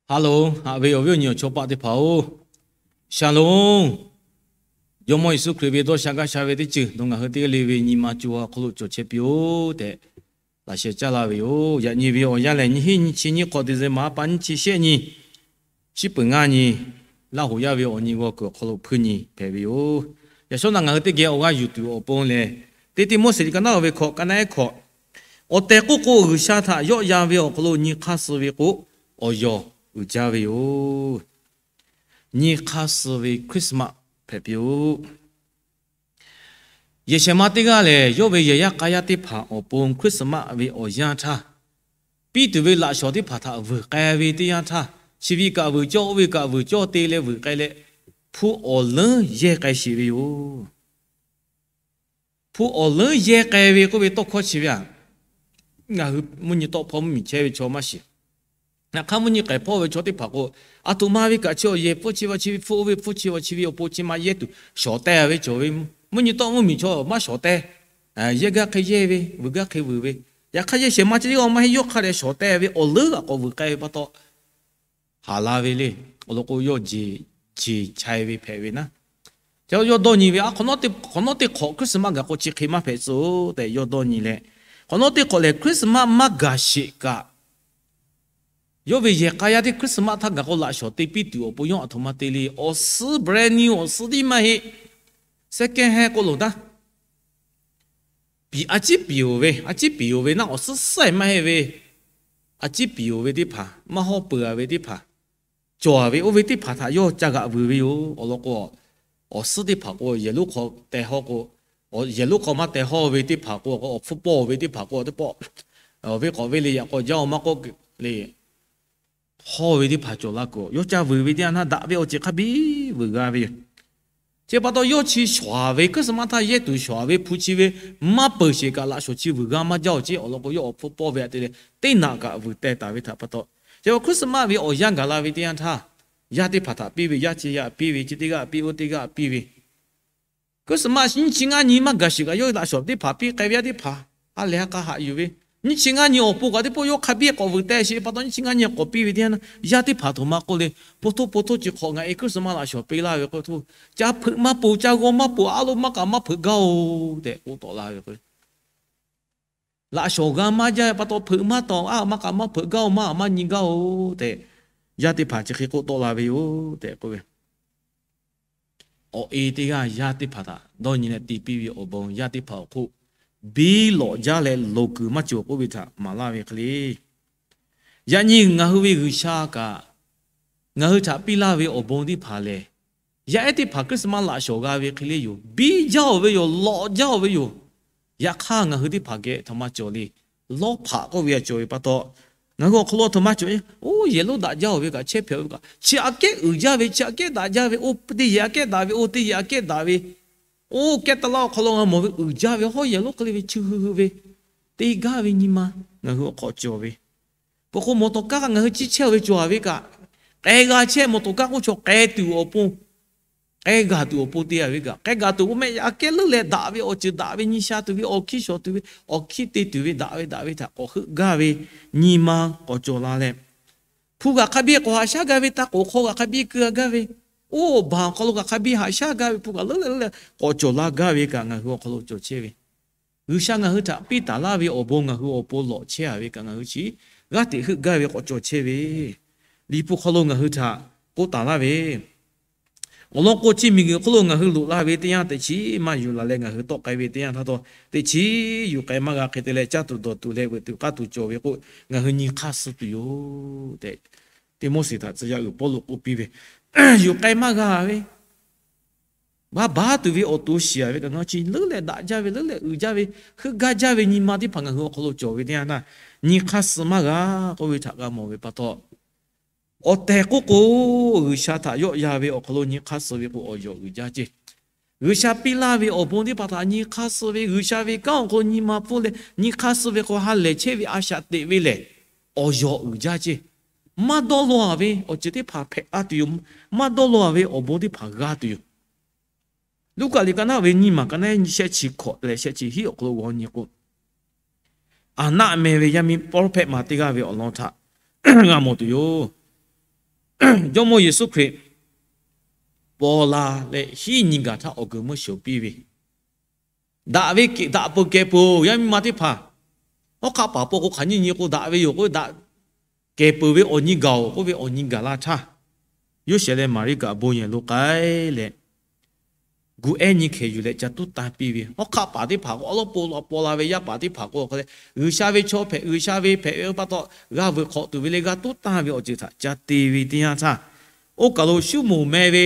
Hello, haꞈ ve awˬ viˉ awˬ nyi awˬ chawˇ paˆ teˇ hpaˍ-oˬ, Shalom. Jawˇmawˇ Yeˍsuˆ Hkriꞈ ve dawˇ sha gaˇ sha ve teˇ ceuˬ dawˬ ngaˬ hui teˇ g'aˇ le ve nyi ma co ha awˬ hk'aw lo cawˬ chehˇ piˇ-oˆ tehꞈ laꞈ sheh caˇ laˇ ve yoˬ. Yaꞈ nyi ve awˬ yanˇ lehˬ, nyiˇ hinˉ nyiˇ chi nyiˇ hk'awꞈ December ha pa nyiˇ chi shehˆ nyi, chi peuˬ ngaˇ nyi, Laˇ hoꞈ yaˇ ve awˬ nyi g'aw kuiˬ awˬ hk'aw lo hpuiˇ nyi hpehꞈ ve yoˬ. Yaꞈ shawˉ naꞈ ngaˬ hui teˇ geh awˬ g'aˇ yuˬ tuˬ awˬ pon lehˬ, teˇ Tiˆmoˉseˍ liꞈ ka naˉ ve hkawꞈ ka naˉ ehˉ hkawꞈ, awˬ tehˬ k'oˆ k'o, G'uiˬsha htaꞈ yawˆ yan ve awˬ hk'aw lo nyi hk'aˇ suh ve k'o, awˬ yawˬ uiˍ jaˇ ve yoˬ. Nyi hk'aˇ suh ve Christmas hpehꞈ piˇ-oˆ. Yehˬ shehˍ ma teˇ g'aˇ lehˬ, yawˇ ve yehˬ yaˇ k'a yaˇ teˇ hpaˍ awˬ pon Christmas ve awˬ yanˇ htaˇ, piˇ tuˬ ve laꞈ shawnˍ teˇ hpaˍ htaꞈ vuiˬ k'ai ve teˇ yanˇ htaˇ, chi ve kaꞈ vuiˬ cawˇ, oˇ ve kaꞈ vuiˬ cawˇ te leh vuiˬ k'ai leh, hpu awˬ leuˉ yehˇ k'ai sheˍ ve yoˬ. Hpu awˬ leuˉ yehˇ k'ai ve k'oˆ ve tawˇ hkawˇ chi ve aꞈ, ngaˬ hui mvuhˇ nyi tawˆ hpawˇ mvuhˇmiˬ chehˇ ve chaw maˇ shiˍ. Yaꞈ hk'aˇ, mvuhˇ nyi k'ehˬ hpawˇ ve chaw teˇ hpaˍ k'o, aˬ htoꞈ ma ve kaꞈ chi awˬ yehˬ hpfuhˇ chi ve chi ve hpfuhˇ, oˇ ve hpfuhˇ chi ve chi ve awˬ pon chi ma yehˇ tuˬ shawˍ teh ve cawˬ ve. Mvuhˇ nyi tawˆ mvuhˇmiˬ chaw maˇ shawˍ teh. Yehˇ gaˇ hk'e yehˇ ve, vuiˬ gaˇ hk'e vuiˬ ve. Yaꞈ hk'aˇ, yehˬ shehˍ ma chi teˇ g'aˇ maˇ heˆ, yawˇ hk'a dehꞈ shawˍ teh ve awˬ leuˉ g'aꞈ k'awꞈ vuiˬ k'ai ve pa taw, haˍ la ve le. Awˬ lawn k'o, yawˇ jeˬ, jeˬ chai ve hpehꞈ ve naˉ. Chi yawˇ dawˇ nyi ve, aˉ, hk'awꞈ nawˉ teˇ hk'awꞈ Christmas gaˬ k'o chi hk'e maˇ hpehꞈ tcuh tehꞈ yawˇ dawˇ nyi leh, hk'awꞈ nawˉ teˇ hk'awꞈ lehˬ Christmas maˇ gaˬ sheˍ kaꞈ, yawˇ ve yehˬ k'a yaˇ teˇ Christmas htaˇ gaˬ k'o laꞈ shawnˍ te piˇ tuˬ awˬ pon yawˇ aˬ htoꞈ ma te le. Awˬ suhˉ brand new awˬ suhˉ tiˉ maˇ heˆ. Second hand k'oˆ loˬ taˇ. Piˍ a ciˉ piˍ-oˬ ve, a ciˉ piˍ-oˬ ve naˆ awˬ suhˉ suhˉ-e maˇ heˆ ve, a ciˉ piˍ-oˬ ve teˇ hpaˍ, maˇ hawˉ peuˬ-a ve teˇ hpaˍ, cawˬ-a ve oˇ ve teˇ hpaˍ htaꞈ yawˇ ca g'aꞈ vuiˬ ve yoˬ. Awˬ lawn k'o, awˬ suhˉ teˇ hpaˍ k'o yehˬ lonˉ hk'aw teh hawˇ k'o, yehˬ lonˉ hk'aw maˇ teh hawˇ ve teˇ hpaˍ k'o, awˬ hpfuhˇ pawˇ-oˬ ve teˇ hpaˍ k'o, teˇ pawˆ, awˬ ve k'awꞈ ve le yaꞈ k'aw jaˇ-oˬ maˇ k'oˆ le, hawˇ ve teˇ hpaˍ cawˬ la kuiˬ yawˇ ca vuiˬ ve teˇ yanˇ htaˇ daꞈ ve awˬ ceuˬ hk'a biˇ vuiˬ g'a ve yoˬ. Chi pa taw yawˇ chi shawˍ-a ve Christmas htaˇ yehˇ tuˬ shawˍ-a ve hpu chi ve maˇ peuˬ sheˍ kaꞈ laꞈ shawnˍ chi vuiˬ g'a maˇ jaˇ-oˬ ceˇ. Awˬ lawn k'o, yawˇ awˬ hpfuhˇ pawˇ ve htaꞈ te leh teˇ naꞈ kaꞈ vuiˬ teh taˍ ve htaꞈ pa taw, chi Christmas ve awˬ yanˇ gaˬ la ve teˇ yanˇ htaˇ, yaˇ teˇ hpaˍ htaꞈ piˇ ve, yaˇ chi yaˇ piˇ ve, chi teˇ g'aˇ piˇ, oˇ teˇ g'aˇ piˇ ve, Christmas nyiˇ chi ngaˇ nyi maˇ gaˬ sheˍ kaꞈ yawˇ laꞈ shawnˍ teˇ hpaˍ piˇ k'ai ve, yaˇ teˇ hpaˍ ha lehˬ ha k'a haꞈ yuˬ ve, nyiˇ chi ngaˇ nyi awˬ pon kaꞈ teˇ pawˆ yawˇ hk'a biˇ k'awꞈ vuiˬ teh sheˍ pa taw, nyiˇ chi ngaˇ nyi k'awꞈ piˇ ve teˇ yanˇ, yaˇ teˇ hpaˍ htoꞈ ma k'oˆ le, po htoˇ po htoˇ chi hk'awꞈ ngaˬ e Christmas laꞈ shawnˍ piˇ laˇ ve k'oˆ htoˇ, ca hpeuꞈ maˇ peuˬ, ca g'aw maˇ peuˬ, aˉ lo maˇ k'aꞈ maˇ hpeuꞈ gaˇ-oˬ tehꞈ k'oˆ tawˆ la ve k'o, laꞈ shawnˍ g'a maˇ jaˇ ve pa taw hpeuꞈ maˇ tawˍ, aˉ maˇ k'aꞈ maˇ hpeuꞈ gaˇ-oˬ, maˇ maˇ nyi gaˇ-oˬ tehꞈ, yaˇ teˇ hpaˍ chi hk'e k'oˆ tawˆ la ve yoˬ tehꞈ k'oˆ ve. Awˬ e teˇ g'aˇ yaˇ teˇ hpaˍ htaꞈ dawˇ nyi leh te piˇ ve awˬ bon yaˇ teˇ hpaˍ awˬ hk'oˆ biˇ lawꞈ jaˇ leh loˍ kuiˬ maˇ cawˬ k'oˆ ve htaꞈ maˍ laˇ ve hk'e le. Yaꞈ nyi ngaˬ hui ve G'uiˬsha kaꞈ ngaˬ hui htaꞈ piˇ laˇ ve awˬ bon teˇ hpaˍ lehˬ, yaˇ ehˉ teˇ hpaˍ Christmas laꞈ shawnˍ g'a ve hk'e le yoˬ. Biˇ jaˇ-oˬ ve yoˬ, lawꞈ jaˇ-oˬ ve yoˬ. Yaꞈ hk'aˇ, ngaˬ hui teˇ hpaˍ geh htoꞈ ma cawˬ le. Lawˇ hpaꞈ k'oˆ ve a cawˬ ve pa taw, ngaˬ hui awˬ hk'aw lo htoꞈ ma cawˬ, oˇ yehˬ lonˉ daꞈ jaˇ-oˬ ve kaꞈ chehˇ hpehꞈ-oˬ ve kaꞈ, chi aꞈ kehˉ uiˍ jaˇ ve, chi aꞈ kehˉ daꞈ jaˇ ve, oˇ teˇ yehˬ aꞈ kehˉ daꞈ ve, oˇ teˇ yehˬ aꞈ kehˉ daꞈ ve, oˇ kehˉ taˍ laˇ awˬ hk'aw lo ngaˬ mawˬ ve uiˍ jaˇ ve hawˉ yehˬ lonˉ hk'e le ve chi hui hui ve te gaˇ ve nyi ma ngaˬ hui awˬ hk'aw cawˬ ve. Peuˬ k'o, mawˬ tawˍ kaˇ kaꞈ ngaˬ hui ciˇ chehˇ-oˬ ve cawˬ-a ve kaꞈ, k'ai g'a chehˇ mawˬ tawˍ kaˇ k'oˆ chaw k'ai tuˬ awˬ pon, k'ai g'a tuˬ awˬ pon te-a ve kaꞈ, k'ai g'a tuˬ k'o mehˆ aꞈ kehˉ leuˉ leh daꞈ ve awˬ ceuˬ daꞈ ve nyi sha tuˬ ve awˬ hkiˇ shawˍ tuˬ ve awˬ hkiˇ te tuˬ ve daꞈ ve daꞈ ve htaꞈ k'awꞈ heuˆ gaˇ ve nyi ma k'awꞈ cawˬ la leh, hpu g'aꞈ hk'a biˇ k'awꞈ haꞈ shaˉ gaˇ ve, taˇ k'oˍ hk'aw g'aꞈ hk'a biˇ keu-a gaˇ ve, oˇ baˬ awˬ hk'aw lo g'aꞈ hk'a biˇ haꞈ shaˉ gaˇ ve, hpu g'aꞈ leuˉ leh leuˉ leh k'awꞈ cawˬ la gaˇ ve kaꞈ ngaˬ hui awˬ hk'aw lo cawˬ chehˇ ve. G'uiˬsha ngaˬ hui htaꞈ piˇ taˍ laˇ ve awˬ bon ngaˬ hui awˬ pon lawꞈ chehˇ-a ve kaꞈ ngaˬ hui chi g'aˇ hteꞈ heuˆ gaˇ ve k'awꞈ cawˬ chehˇ ve. Liꞈ hpu hk'aw lo ngaˬ hui htaꞈ k'oˆ taˍ laˇ ve, awˬ lawn k'o, chi miˬguiˬ hk'oˆ lo ngaˬ hui loꞈ la ve teˇ yanˇ teꞈ chiˉ maˇ yuˬ laˬ leh ngaˬ hui tawˆ k'ai ve teˇ yanˇ htaˇ htawˇ, teꞈ chiˉ yuˬ k'ai maˇ g'a hk'e te leh, caˇ tuˬ dawˬ tuˬ leh veuꞈ tuˬ k'aˇ tuˬ cawˬ ve k'o, ngaˬ hui nyi hk'aˇ suh tuˬ yoˬ tehꞈ, Tiˆmoˉseˍ htaꞈ tcuh yaˇ uiˍ Pawˇluꞈ k'oˆ piˇ ve, yuˬ k'ai maˇ g'a ve, baˇ baˉ tuˬ ve awˬ to shiˍ-a ve kaꞈ ngaˬ hui chi leuˉ leh daꞈ jaˇ ve, leuˉ leh uiˍ jaˇ ve, heuˆ gaˇ jaˇ ve nyi ma teˇ hpaˍ ngaˬ hui awˬ hk'aw lo cawˬ ve teˇ yanˇ htaˇ, nyi hk'aˇ suh maˇ g'a k'oˆ ve htaꞈ g'a mawˬ ve pa taw, awˬ tehˬ k'oˆ k'o, G'uiˬsha htaꞈ yawˆ yan ve awˬ hk'aw lo nyi hk'aˇ suh ve k'o, awˬ yawˬ uiˍ jaˇ ceˇ. G'uiˬsha piˇ laˇ ve awˬ bon teˇ hpaˍ htaꞈ nyi hk'aˇ suh ve, G'uiˬsha ve kanˉ awˬ hk'aw lo nyi ma pfuhˇ leh nyi hk'aˇ suh ve k'o, ha lehˬ chehˇ ve a shaꞈ teꞈ ve lehˬ, awˬ yawˬ uiˍ jaˇ ceˇ. Maˇ dawˇ law-a ve awˬ ceuˬ teˇ hpaˍ hpehꞈ la tuˬ yoˬ. Maˇ dawˇ law-a ve awˬ bon teˇ hpaˍ g'a tuˬ yoˬ. Luˉkaꞈ liꞈ ka naˉ ve nyiˇ maˬ ka naˉ nyi shehˆ chi hkawꞈ leh shehˆ chi hiˉ awˬ hk'aw lo g'aw nyi k'o, Aˍnaˆ meh ve yaˇ miˇ prophet ma teˇ g'aˇ ve awˬ lawn htaꞈ g'a mawˬ tuˬ yoˬ. Jawˇmawˇ Yeˍsuˆ Hkriꞈ paw la leh hiˉ nyi gaˬ htaˇ awˬ guiˬ meuˇ shoˍ piˇ ve, daꞈ ve daꞈ peuˬ kehˬ peuˬ-oˬ, yaˇ miˇ ma teˇ hpaˍ. Hawˉ hk'aˆ paˍ paw k'o hk'aˬ nyiˇ nyi k'o daꞈ ve yoˬ k'o, daꞈ kehˬ peuˬ ve awˬ nyi gaˬ-oˬ k'oˆ ve awˬ nyi gaˬ la htaˇ, Yoˇsehꞈ leh Maˍriˆ kaꞈ bon yehˬ lo k'ai leh, gu ehˉ nyi hkeh yuˬ leh ca tuˉ tanˇ piˇ ve, hawˉ hk'aˆ paˍ teˇ hpaˍ k'o awˬ lawn po la paw la ve yaˇ paˍ teˇ hpaˍ k'o, Yeˍsuˆ ve chaw hpehꞈ, G'uiˬsha ve hpehꞈ ve pa taw g'a vuiˬ hk'awꞈ tuˬ ve leh g'a tuˉ tanˇ ve awˬ ceuˬ htaꞈ ca te ve teˇ yanˇ htaˇ, oˇ kaˬ lo Suˉmonˍ meh ve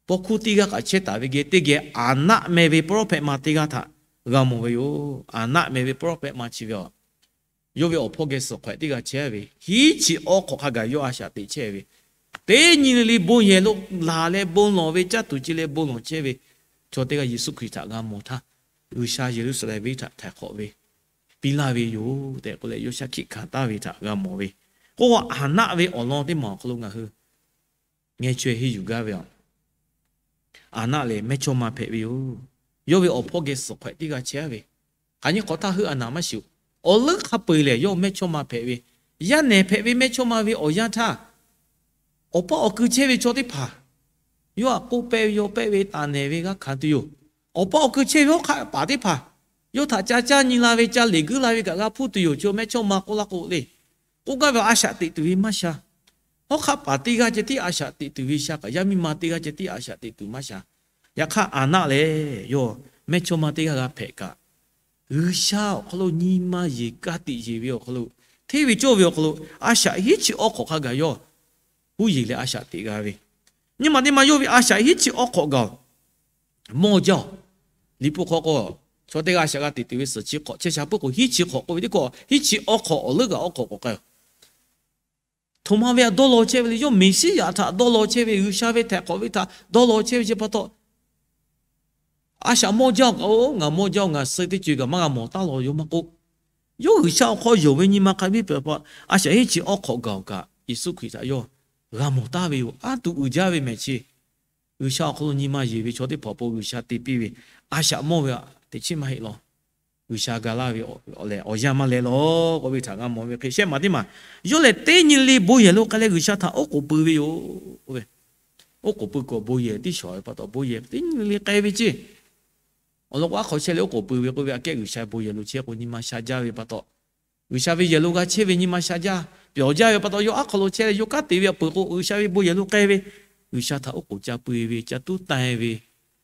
paw hkuˇ teˇ g'aˇ kaꞈ chehˇ taˍ ve geh teˇ geh Aˍnaˆ meh ve pawˇ rawˇ hpehꞈ ma teˇ g'aˇ htaꞈ g'a mawˬ ve yoˬ. Aˍnaˆ meh ve pawˇ rawˇ hpehꞈ ma chi ve a, yawˇ ve awˬ hpawˇ geh suhˍ hk'awehꞈ teˇ g'aˇ chehˇ ve, hiˉ chi awˇ hk'awꞈ hk'a gaˬ yawˇ a shaꞈ teꞈ chehˇ ve, teˇ nyi le le bon yehˬ lo laˬ leh bon lawˬ ve caˇ tuˬ ce leh bon lawˬ chehˇ ve chaw teˇ g'aˇ Yeˍsuˆ Hkriꞈ htaꞈ g'a mawˬ htaˇ, G'uiˬsha Yeˍruˆsaˍlehnˍ venˇ htaꞈ htaiˍ hk'awꞈ ve piˇ laˇ ve yoˬ tehꞈ k'oˆ leh, Yoˇshaˆ hkiˆ hkanˍ taˍ ve htaꞈ g'a mawˬ ve. K'o, Aˍnaˆ ve awˬ lawn teˇ maˬ awˬ hk'aw lo ngaˬ hui ngeh chaweh henˇ yuˬ gaˇ ve a, Aˍnaˆ lehˬ mehˇchawˇma hpehꞈ ve yoˬ. Yawˇ ve awˬ hpawˇ geh suhˍ hk'awehꞈ teˇ g'aˇ chehˇ ve, hk'aˬ nyi hk'awꞈ htaˇ heuˆ a naˍ maˇ shiˍ-oˬ. Awˬ leuˉ hk'a peu-eˬ lehˬ yawˇ mehˇchawˇma hpehꞈ ve, yaˇ nehˬ hpehꞈ ve mehˇchawˇma ve awˬ yanˇ htaˇ, awˬ paˇ awˬ kui chehˇ ve chaw teˇ hpaˍ, yawˇ htaꞈ k'oˆ pehˆ ve yaw pehˆ ve, taˍ nehˬ ve g'a hkanˍ tuˬ yoˬ. Awˬ paˇ awˬ kui chehˇ ve hawˉ hk'aˆ paˍ teˇ hpaˍ, yawˇ htaꞈ ca caˇ nyi la ve, ca leˬ guiˇ la ve kaꞈ g'a hpuˇ tuˬ yoˬ. Chi mehˇchawˇma k'oˆ laˇ k'o le, k'oˆ gaˇ ve a shaꞈ teꞈ tuˬ ve maˇ sha. Hawˉ hk'aˆ paˍ teˇ g'aˇ ceh tiˉ a shaꞈ teꞈ tuˬ ve sha kaꞈ, yaˇ miˇ ma teˇ g'aˇ ceh tiˉ a shaꞈ teꞈ tuˬ maˇ sha. Yaꞈ hk'aˇ, Aˍnaˆ lehˬ yawˇ mehˇchawˇma teˇ g'aˇ g'a hpehꞈ kaꞈ, G'uiˬsha awˬ hk'aw lo nyi ma yeˬ ka tiꞈ yeˬ ve awˬ hk'aw lo, hteˇ ve cawˇ ve awˬ hk'aw lo, a shaꞈ hiˉ chi awˇ hk'awꞈ hk'a gaˬ yawˇ huˉ yeˬ leh a shaꞈ teꞈ g'a ve. Nyi ma teˇ ma yawˇ ve a shaꞈ hiˉ chi awˇ hk'awꞈ gaˬ-oˬ, mawˇ jaˇ-oˬ. Liꞈ hpu hk'aw k'o, chaw teˇ g'aˇ a shaꞈ g'a teꞈ tuˬ ve suhˍ chi hk'awꞈ chehˇ sha puiˉ k'o, hiˉ chi hk'awꞈ k'oˆ ve teˇ hkawꞈ, hiˉ chi awˇ hk'awꞈ awˬ leuˉ g'aꞈ awˇ hk'awꞈ k'awꞈ k'ai-oˬ. Htoꞈ ma ve htaꞈ dawˇ law chehˇ ve le, yawˇ Meˍsiˉyaꞈ htaꞈ dawˇ law chehˇ ve, G'uiˬsha ve htaiˍ hk'awꞈ ve htaꞈ dawˇ law chehˇ ve chi pa taw, a shaꞈ mawˇ jaˇ-oˬ kaꞈ, oˬ, ngaˬ mawˇ jaˇ-oˬ, ngaˬ suh teˇ co-e kaꞈ maˇ g'a mawˬ taˉ law yoˬ maˇ k'oˆ, yawˇ G'uiˬsha awˬ hk'aw yonˍ ve nyi ma hk'a biˇ peuˬ pa, a shaꞈ hiˉ chi awˇ hk'awꞈ gaˬ-oˬ kaꞈ, Yeˍsuˆ Hkriꞈ htaꞈ yawˇ g'a mawˬ taˉ ve yoˬ. Aˉ tuˬ uiˍ jaˇ ve mehˍ chi, G'uiˬsha awˬ hk'aw lo nyi ma yeˬ ve chaw teˇ hpaˍ awˬ pon G'uiˬsha te piˇ ve, a shaꞈ mawˇ ve teꞈ chiˉ maˇ heˆ law. G'uiˬsha ga laˇ ve lehˬ awˬ yanˇ maˇ leh law k'oˆ ve htaꞈ g'a mawˬ ve hk'e, shehˆ maˬ teˇ maˬ, yawˇ lehˬ teˇ nyi le bon yehˬ lo k'ai leh G'uiˬsha htaꞈ oˉ k'oˍ pui ve yoˬ. Oˉ k'oˍ pui k'o bon yehˬ tiˉ shawˍ ve pa taw, bon yehˬ teˇ nyi le k'ai ve ceˇ. Awˬ lawn k'o, aˉ hk'aw chehˇ leh oˉ k'oˍ pui ve k'oˆ ve, aꞈ kehˉ G'uiˬsha bon yehˬ lo chehˇ k'o nyi ma sha jaˇ ve pa taw, G'uiˬsha ve yehˬ lo g'a chehˇ ve nyi ma sha jaˇ, pyawˬ jaˇ ve pa taw, yawˇ aˉ hk'aw lo chehˇ leh yawˇ kanˉ te ve awˬ peuˬ k'o, G'uiˬsha ve bon yehˬ lo k'ai ve, G'uiˬsha htaꞈ oˉ k'oˍ ca pui ve, ca tuˉ tanˇ ve,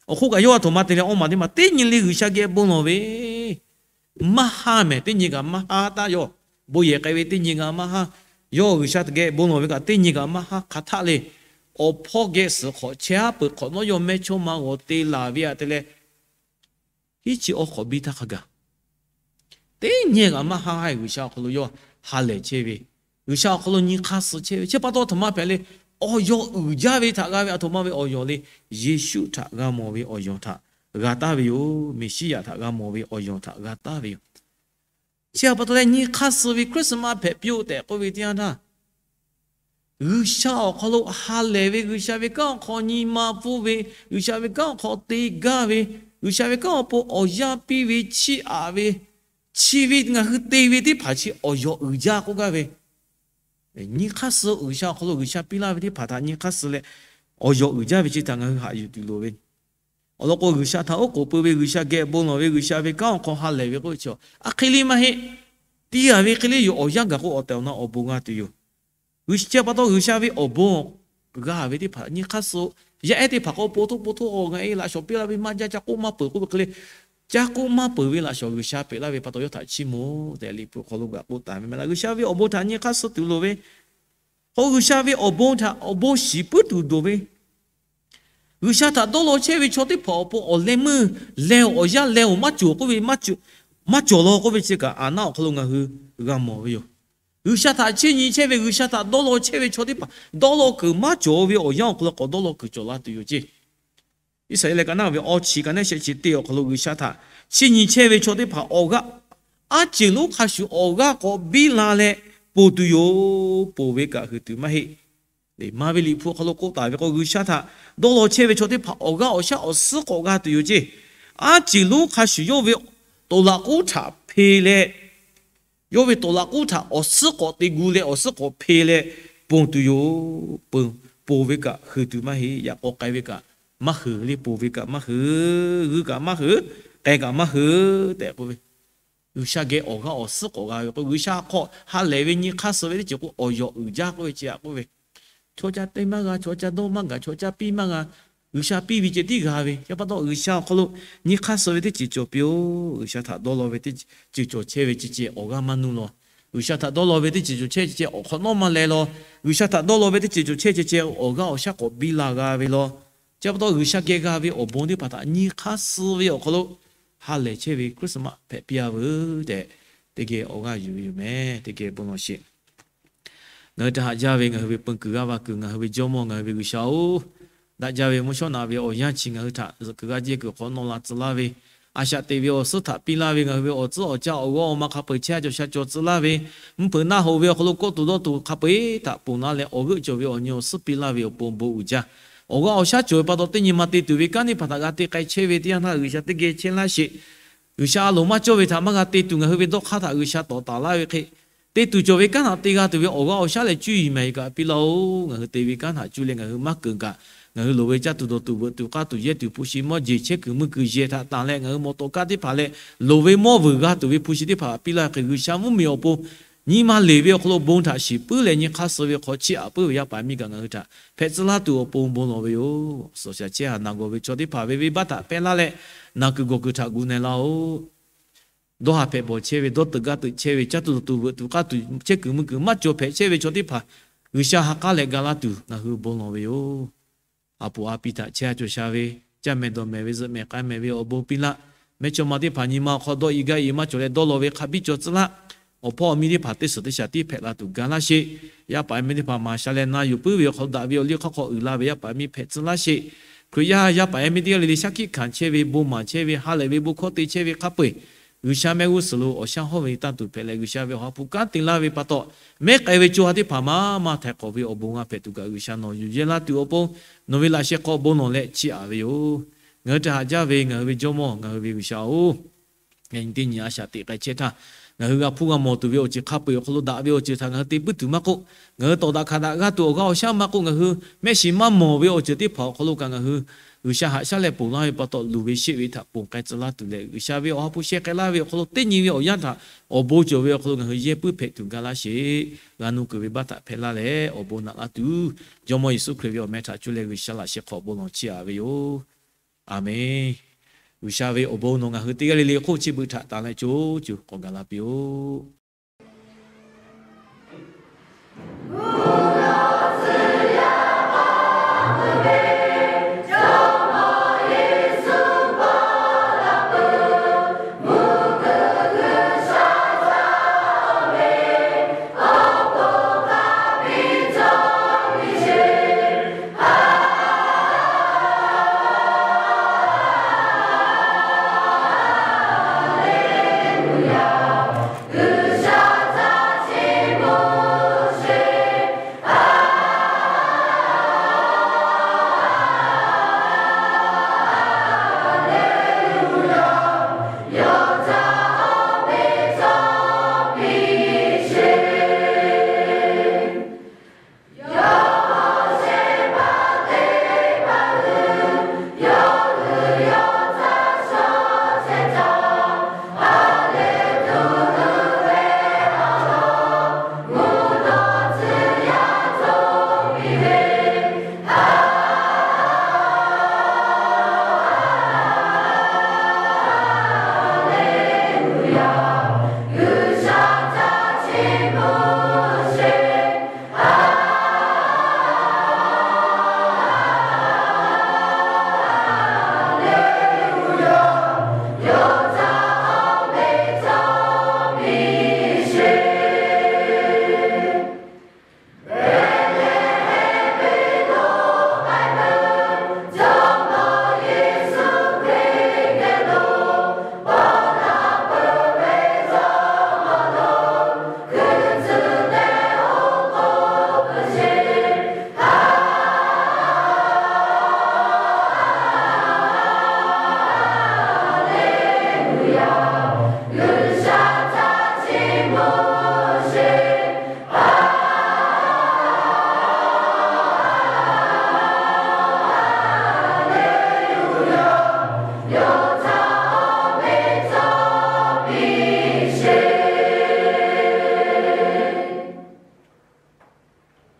awˬ hk'oˆ kaꞈ yawˇ a htoꞈ ma te leh awˇ maˬ teˇ maˬ teˇ nyi le G'uiˬsha geh bon lawˬ ve maˇ haˇ mehˍ, teˇ nyi kaꞈ maˇ haˇ taˇ. Yawˇ bon yehˬ k'ai ve teˇ nyi kaꞈ maˇ haˇ. Yawˇ G'uiˬsha geh bon lawˬ ve kaꞈ teˇ nyi kaꞈ maˇ haˇ hk'aˬ htaˆ le. Awˬ hpawˇ geh suhˍ hk'awꞈ chehˇ aˉ peuˬ hk'awꞈ nawˉ yawˇ mehˇchawˇma g'awˬ te laˬ ve aꞈ te leh, hiˉ chi awˇ hk'awꞈ biˇ htaˇ hk'a gaˬ teˇ nyi kaꞈ maˇ haˇ haˇ G'uiˬsha awˬ hk'aw lo yawˇ ha lehˬ chehˇ ve, G'uiˬsha awˬ hk'aw lo nyi hk'aˇ suh chehˇ ve chi pa taw, a htoꞈ ma hpehꞈ le, awˬ yawˬ uiˍ jaˇ ve htaꞈ g'a ve, a htoꞈ ma ve awˬ yawˬ le, Yeˍsuˆ htaꞈ g'a mawˬ ve awˬ yawˬ htaꞈ g'a taˍ ve yoˬ. Meˍsiˉyaꞈ htaꞈ g'a mawˬ ve awˬ yawˬ htaꞈ g'a taˍ ve yoˬ. Chi htaꞈ pa taw leh nyi hk'aˇ suh ve Christmas hpehꞈ piˇ-oˆ tehꞈ k'oˆ ve teˇ yanˇ htaˇ, G'uiˬsha awˬ hk'aw lo ha lehˬ ve, G'uiˬsha ve kanˉ awˬ hk'aw nyi ma pfuhˇ ve, G'uiˬsha ve kanˉ awˬ hk'aw te gaˇ ve, G'uiˬsha ve kanˉ awˬ pon awˬ yanˇ piˇ ve, chiˇ aꞈ ve, chi ve ngaˬ hui te ve teˇ hpaˍ chi awˬ yawˬ uiˍ jaˇ k'oˆ gaˇ ve, nyi hk'aˇ suh G'uiˬsha awˬ hk'aw lo G'uiˬsha piˇ laˇ ve teˇ hpaˍ htaꞈ nyi hk'aˇ suh leh, awˬ yawˬ uiˍ jaˇ ve chi htaꞈ ngaˬ hui haꞈ yuˬ tuˬ loˍ ve. Awˬ lawn k'o, G'uiˬsha htaꞈ oˉ k'oˍ pui ve, G'uiˬsha geh bon lawˬ ve, G'uiˬsha ve kanˉ awˬ hk'aw ha lehˬ ve k'oˆ ve chi, a hk'e le maˇ heˆ. Tiˇ g'a ve hk'e le yoˬ. Awˬ yanˇ gaˬ k'o awˬ tehˬ awˬ na awˬ bon g'a tuˬ yoˬ. G'uiˬsha pa taw G'uiˬsha ve awˬ bon g'a ve teˇ hpaˍ nyi hk'aˇ suh. Yaˇ ehˉ teˇ hpaˍ k'o, po htoˆ po htoˆ-oˬ, ngaˬ e laꞈ shawˍ piˇ laˇ ve maˇ jaˇ, ca k'oˆ maˇ peuˬ k'oˆ ve hk'e le, ca k'oˆ maˇ peuˬ ve laꞈ shawˍ G'uiˬsha peꞈ laˇ ve pa taw yawˇ htaꞈ chiˇ mvuh tehꞈ Liꞈ hpu hk'aw lo g'a k'oˆ taˍ ve maˇ heˆ laˇ. G'uiˬsha ve awˬ bon htaꞈ nyi hk'aˇ suh tuˬ loˍ ve, k'o G'uiˬsha ve awˬ bon htaꞈ awˬ bon shiˍ puiˉ tuˬ dawˬ ve, G'uiˬsha htaꞈ dawˇ law chehˇ ve chaw teˇ hpaˍ awˬ pon awˬ leh meuˇ leh awˬ yanˇ leh awˬ maˇ cawˬ k'oˆ ve, maˇ cawˬ law k'oˆ ve chi kaꞈ, Aˍnaˆ awˬ hk'aw lo ngaˬ hui g'a mawˬ ve yoˬ. G'uiˬsha htaꞈ chiˇ nyi chehˇ ve, G'uiˬsha htaꞈ dawˇ law chehˇ ve chaw teˇ hpaˍ dawˇ law kuiˬ maˇ cawˬ ve awˬ yanˇ awˬ hk'aw lo k'awꞈ dawˇ law kuiˬ cawˬ la tuˬ yoˬ ceˇ. Iˉsaˍreˍlaˆ ka naˉ ve awˬ chi ka neˉ shehˆ chi teˇ awˬ hk'aw lo G'uiˬsha htaꞈ chiˇ nyi chehˇ ve chaw teˇ hpaˍ awˬ g'aˇ aˉ ceˬ lonˉ hk'a shuˍ awˬ g'aˇ k'awꞈ biˇ la leh ponˬ tuˬ yoˬ. Ponˬ ve kaꞈ huiˬ tuˬ maˇ heˆ. Maˍ ve Liꞈ hpu hk'aw lo k'oˆ taˍ ve k'o, G'uiˬsha htaꞈ dawˇ law chehˇ ve chaw teˇ hpaˍ awˬ g'aˇ awˬ shaˉ awˬ suhˉ k'awꞈ g'a tuˬ yoˬ ceˇ. Aˉ ceˬ lonˉ hk'a shuˍ yawˇ ve tawˍ laꞈ k'oˉ htaꞈ hpe leh, yawˇ ve tawˍ laꞈ k'oˉ htaꞈ awˬ suhˉ k'awꞈ te gu leh awˬ suhˉ k'awꞈ hpe leh, ponˬ tuˬ yoˬ. Ponˬ ve kaꞈ hui tuˬ maˇ heˆ. Yaꞈ k'aw k'ai ve kaꞈ maˇ hui le. Ponˬ ve kaꞈ maˇ hui, g'uiˇ kaꞈ maˇ hui, k'ai kaꞈ maˇ hui tehꞈ k'oˆ ve, G'uiˬsha geh awˬ g'aˇ awˬ suhˉ k'awꞈ g'a ve k'o, G'uiˬsha hk'aw ha lehˬ ve nyi hk'aˇ suh ve teˇ ceuˬ k'o awˬ yawˬ uiˍ jaˇ k'oˆ ve chi htaꞈ k'oˆ ve, chaw ca te maˇ g'a, chaw ca dawˇ maˇ gaˬ, chaw ca piˇ maˇ g'a, G'uiˬsha piˇ ve ceh tiˉ g'a ve. Yaꞈ pa taw G'uiˬsha awˬ hk'aw lo nyi hk'aˇ suh ve teˇ ceuˬ cawˬ piˇ-oˬ. G'uiˬsha htaꞈ dawˇ law ve teˇ ceuˬ cawˬ chehˇ ve ceh ceh awˬ g'aˇ maˇ nuˇ law. G'uiˬsha htaꞈ dawˇ law ve teˇ ceuˬ cawˬ chehˇ ceh ceh awˬ hk'awꞈ nawˉ maˇ leh law. G'uiˬsha htaꞈ dawˇ law ve teˇ ceuˬ cawˬ chehˇ ceh ceh awˬ g'aˇ awˬ shaˉ k'awꞈ biˇ la g'a ve law. Chi pa taw G'uiˬsha geh g'a ve awˬ bon teˇ hpaˍ htaꞈ nyi hk'aˇ suh ve awˬ hk'aw lo ha lehˬ chehˇ ve Christmas hpehꞈ piˇ-a veuˬ tehꞈ, teˇ geh awˬ g'aˇ yuˬ ve yoˬ meh. Teˇ geh bon lawˬ sheˍ. Ngaˬ hui htaꞈ haꞈ jaˇ ve ngaˬ hui ve peun kuiˬ g'aˇ va kuiˬ, ngaˬ hui ve Jawˇmawˇ, ngaˬ hui ve G'uiˬsha-oˬ, daꞈ jaˇ ve mvuhˇ shawˉ naꞈ ve awˬ yanˇ chi ngaˬ hui htaꞈ zuhꞈ kuiˬ g'aˇ jehˇ kuiˬ hk'awꞈ nawˉ la tcuh laˇ ve, a shaꞈ teꞈ ve awˬ suhˉ htaꞈ piˇ laˇ ve, ngaˬ hui ve awˬ tcuhˉ awˬ caˇ awˬ g'awˇ awˬ ma hk'a peu-eˬ chehˇ a cawˬ sha cawˬ tcuh laˇ ve, mvuhˇ hpeuꞈ naˆ hoꞈ ve awˬ hk'aw lo kawˆ tuˬ dawˇ tuˬ hk'a peu-eˬ htaꞈ ponˬ laˇ leh, awˬ g'euˆ cawˬ ve awˬ nyi awˬ suhˉ piˇ laˇ ve awˬ pon bon uiˍ jaˇ. Awˬ g'aˇ awˬ shaˉ cawˬ ve pa taw, teˇ nyi ma te tuˬ ve kanˉ teˇ hpaˍ htaꞈ g'a te k'ai chehˇ ve teˇ yanˇ htaˇ, G'uiˬsha teˇ geh chehˇ laˇ sheˍ. G'uiˬsha a loˍ maˇ cawˇ ve htaꞈ maˇ g'a te tuˬ, ngaˬ hui ve dawˇ hk'aˇ htaꞈ G'uiˬsha tawˍ taˍ laˇ ve hk'e, te tuˬ cawˬ ve kanˉ htaꞈ te g'a tuˬ ve awˬ g'aˇ awˬ shaˉ leh cuˇ yiˍ maˍ yiˍ kaꞈ piˇ laˇ-oˬ. Ngaˬ hui te ve kanˉ htaꞈ cuˇ leh ngaˬ hui maˇ keunˍ kaꞈ, ngaˬ hui loˍ ve caˇ tuˬ dawˬ tuˬ veuꞈ tuˬ k'aˇ tuˬ yehˇ tuˬ hpu shi mawˇ jeˬ chehˇ kuiˬ mvuhˇ kuiˬ yehˬ htaꞈ tanˬ leh, ngaˬ hui mawˬ tawˍ kaˇ teˇ hpaˍ leh loˍ ve mawˇ vuiˬ g'a tuˬ ve hpu shi teˇ hpaˍ piˇ laˇ hk'e, G'uiˬsha mvuhˇmiˬ awˬ pon nyi ma leˬ ve awˬ hk'aw lo bon htaꞈ shiˍ puiˉ leh nyi hk'aˇ suh ve hk'aw chiˇ aꞈ puiˉ ve yaˇ paˍ miˇ kaꞈ ngaˬ hui htaꞈ hpehꞈ tcuh laˇ tuˬ awˬ pon bon lawˬ ve yoˬ. Suhˍ shaˍ chehˇ haˍ naˬ gawˬ ve chaw teˇ hpaˍ ve venˇbaˆ htaꞈ hpehˇ laˇ leh, naˬ kuiˬ gawˬ kuiˬ htaꞈ gu na laˇ-oˬ. Dawˇ haˍ hpehꞈ bawˬ chehˇ ve, dawˇ teuꞈ gaˇ teuꞈ chehˇ ve, caˇ tuˬ dawˬ tuˬ veuꞈ tuˬ k'aˇ tuˬ chehˇ kuiˬ mvuhˇ kuiˬ maˇ cawˬ hpehꞈ chehˇ ve chaw teˇ hpaˍ, G'uiˬsha ha k'aˉ leh ga laˇ tuˬ ngaˬ hui bon lawˬ ve yoˬ. A poˍ a pi htaꞈ chehˇ a cawˬ sha ve, caˇ mehˍ dawˬ mehˍ ve, zuhꞈ mehˍ k'ai mehˍ ve awˬ bon piˇ laˇ. Mehˇchawˇma teˇ hpaˍ nyi ma awˬ hk'aw dawˇ i gaˇ i maˇ cawˬ leh dawˇ law ve hk'a biˇ cawˬ tcuh laˇ. Awˬ hpawˇ awˬ miˇ teˇ hpaˍ teˇ suhˍ teˇ shaˍ tiˉ hpehꞈ la tuˬ ga laˇ sheˍ. Yaˇ paˍ miˇ teˇ hpaˍ maˍ sha leh na yuˬ puiˉ ve awˬ hk'aw lo daꞈ ve awˬ liˇ hk'aˇ hk'aw uiˍ la ve yaˇ paˍ miˇ hpehꞈ tcuh laˇ sheˍ. Hkriꞈ yaˇ yaˇ paˍ miˇ teˇ g'aˇ le le shaˉ hkiˆ hkanˍ chehˇ ve, bon maˍ chehˇ ve, ha lehˬ ve bon hkawˇ te chehˇ ve hk'a peu-eˬ, G'uiˬsha mehˆ g'uˇ suhˍ lo awˬ shaˉ hawˉ ve tanˇ tuˬ hpehꞈ leh, G'uiˬsha ve awˬ ha hpu kanˉ te laˇ ve pa taw, mehˉ k'ai ve co ha teˇ hpaˍ maˇ maˇ htaiˍ hk'awꞈ ve awˬ bon g'a hpehꞈ tuˬ kaꞈ G'uiˬsha nawˬ yuˬ yehˇ laˇ tuˬ awˬ pon, nawˬ ve laꞈ sheh hk'aw bon lawˬ leh chiˇ aꞈ ve yoˬ. Ngaˬ hui htaꞈ haꞈ jaˇ ve ngaˬ hui ve Jawˇmawˇ, ngaˬ hui ve G'uiˬsha-oˬ, yaꞈ nyi teˇ nyi a shaꞈ teꞈ k'ai chehˇ htaˇ, ngaˬ hui g'a hpuˇ g'a mawˬ tuˬ ve awˬ ceuˬ hk'a peu-eˬ awˬ hk'aw lo daꞈ ve awˬ ceuˬ htaꞈ ngaˬ hui te puiˉ tuˬ maˇ k'oˆ, ngaˬ hui tawˍ daꞈ hkanˍ daꞈ g'aˇ tuˬ awˬ g'aˇ awˬ shaˉ maˇ k'oˆ, ngaˬ hui mehˆ shiˍ maˇ mawˬ ve awˬ ceuˬ teˇ hpaˍ awˬ hk'aw lo kaꞈ ngaˬ hui G'uiˬsha haꞈ shaˉ leh ponˬ laˇ ve pa taw, luˬ ve sheˆ ve htaꞈ ponˬ k'ai tcuh laˇ tuˬ leh, G'uiˬsha ve awˬ ha hpu sheh k'ai laˇ ve awˬ hk'aw lo teˇ nyi ve awˬ yanˇ htaꞈ awˬ bon cawˬ ve awˬ hk'aw lo ngaˬ hui yehˇ puiˉ hpehꞈ tuˬ ga laˇ sheˍ. G'a nuˇ kuiˬ ve baˆ htaꞈ hpehꞈ laˇ leh awˬ bon naꞈ laˇ tuˬ, Jawˇmawˇ Yeˍsuˆ Hkriꞈ ve awˬ meh htaꞈ cuˇ leh G'uiˬsha laꞈ sheh hk'aw bon lawˬ chiˇ aꞈ ve yoˬ. A menˬ. G'uiˬsha ve awˬ bon nawˬ ngaˬ hui teˇ g'aˇ le le hk'oˆ chi beuꞈ htaꞈ tanˬ leh co co k'awꞈ gaˬ la piˇ-oˆ.